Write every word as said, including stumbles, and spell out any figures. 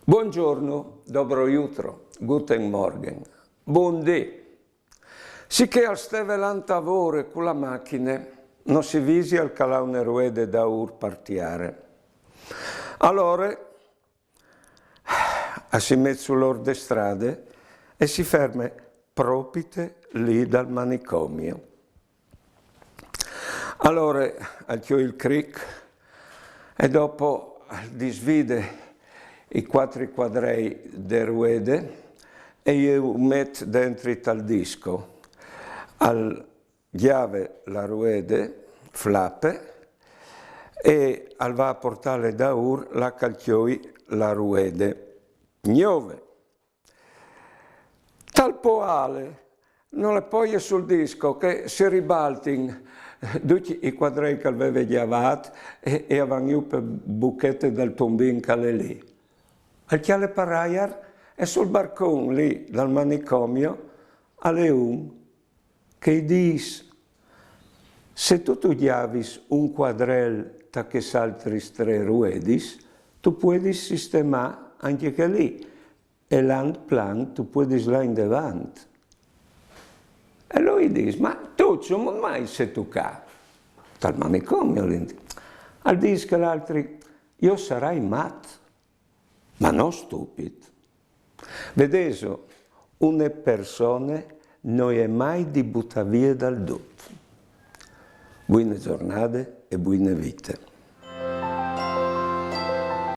Buongiorno, dobro jutro, guten Morgen, bundì. Sichè al steve lant a vore cu la machine, no si visial ca al à une ruede daûr par tiare. Alore al si met sul ôr de strade e si ferme propite li dal manicomio. Alore al cjoi il cric e dopo al disvide i cuatri cuadrei de ruede e ju met dentri tal disco. Al gjave la ruede, flape, e al va a puartâle daûr là che al cjoi la ruede gnove. Tal poale no le poie sul disco che si ribaltin ducj i cuadrei che al veve gjavât e, e a van jù pe buchete dal tombin che al è li. Al cjale par aiar e sul barcon li dal manicomio al è un che i dîs: se tu tu gjavis un cuadrel ta chês altris trê ruedis, tu puedis sistemâ ancje chê li, e lant plant tu puedis lâ indevant. E lui i dîs: ma tu cemût mai sêstu ca? Tal manicomio, li. Al dîs chel altri: jo o sarai mat, ma no stupit. Vedêso, une persone no je mai di butâ vie dal dut. Buine zornade e buine vite.